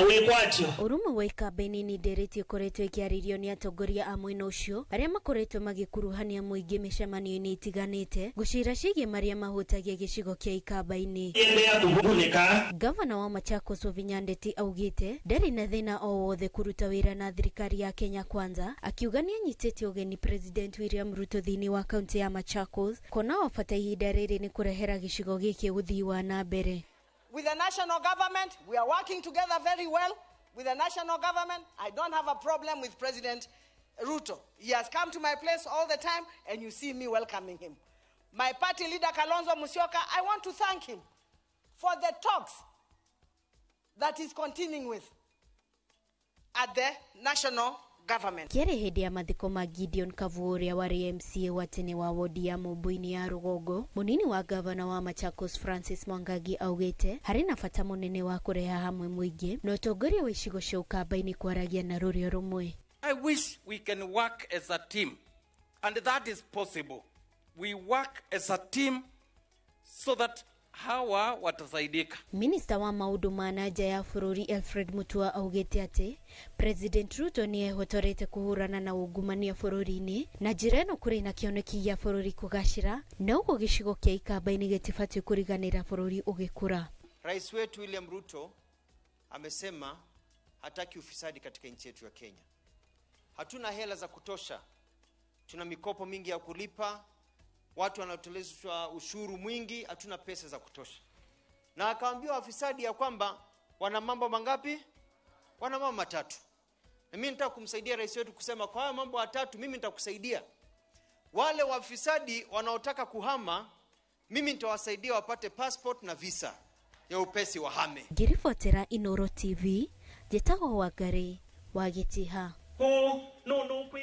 Wĩkwatio. Ũrũmwe wa Ikamba-inĩ nĩ ndereti ĩkoretwo ĩkĩarĩrio nĩ atongoria a mwena ũcio arĩa makoretwo magĩkuruhania mũingĩ mĩcemanio-inĩ ĩtiganĩte gũcira ciĩgiĩ marĩa mahutagia gĩcigo kĩa Ikamba-inĩ. Endeea kũgunĩka. Gavana wa Machakos Wavinya Ndeti augĩte ndarĩ na thĩna o wothe kũruta wĩra na thirikari ya Kenya Kwanza, akiuga nĩ anyitĩte ũgeni President William Ruto thĩinĩ wa kaunti ya Machakos, kuona o bata ihinda rĩrĩ nĩ kũrehera gĩcigo gĩkĩ ũthii wa na mbere. With the national government, we are working together very well. With the national government, I don't have a problem with President Ruto. He has come to my place all the time, and you see me welcoming him. My party leader, Kalonzo Musyoka, I want to thank him for the talks that he's continuing with at the national government. Kĩarĩ hĩndĩ ya mathiko ma Gideon Kavuo ũrĩa warĩ MCA wa tene wa wodi ya Mũmbũinĩ ya Rũgongo, mũnini wa gavana wa Machakos Francis Mwangangi augĩte harĩ na bata mũnene wa kũreha hamwe mũingĩ na ũtongoria wa icigo cia Ukamba-inĩ kwaragia na rũrĩo rũmwe. I wish we can work as a team, and that is possible. We work as a team so that hawa watasaidika. Minista wa maũndũ ma na nja ya bũrũri Alfred Mutua augĩte atĩ President Ruto nĩ ehotorete kũhũrana na ungumania bũrũri-inĩ na njĩra ĩno kũrĩ na kĩoneki gĩa bũrũri kũgacĩra na ũguo gĩcigo kĩa Ikamba-inĩ gĩtibatiĩ kũriganĩra bũrũri ũgĩkũra. Rais wetu William Ruto amesema hataki ufisadi katika nchi yetu ya Kenya. Hatuna hela za kutosha, tuna mikopo mingi ya kulipa, watu wanatolezwa ushuru mwingi, hatuna pesa za kutosha. Na akaambia wafisadi ya kwamba wana mambo mangapi? Wana mambo matatu. Na mimi nitaka kumsaidia rais wetu kusema kwa hayo mambo matatu mimi nitakusaidia. Wale wafisadi wanaotaka kuhama, mimi nitawasaidia wapate passport na visa ya upesi wahame. Ngĩribotera Inoro TV, njĩtagwo Wangari wa Gĩtiha. Kũ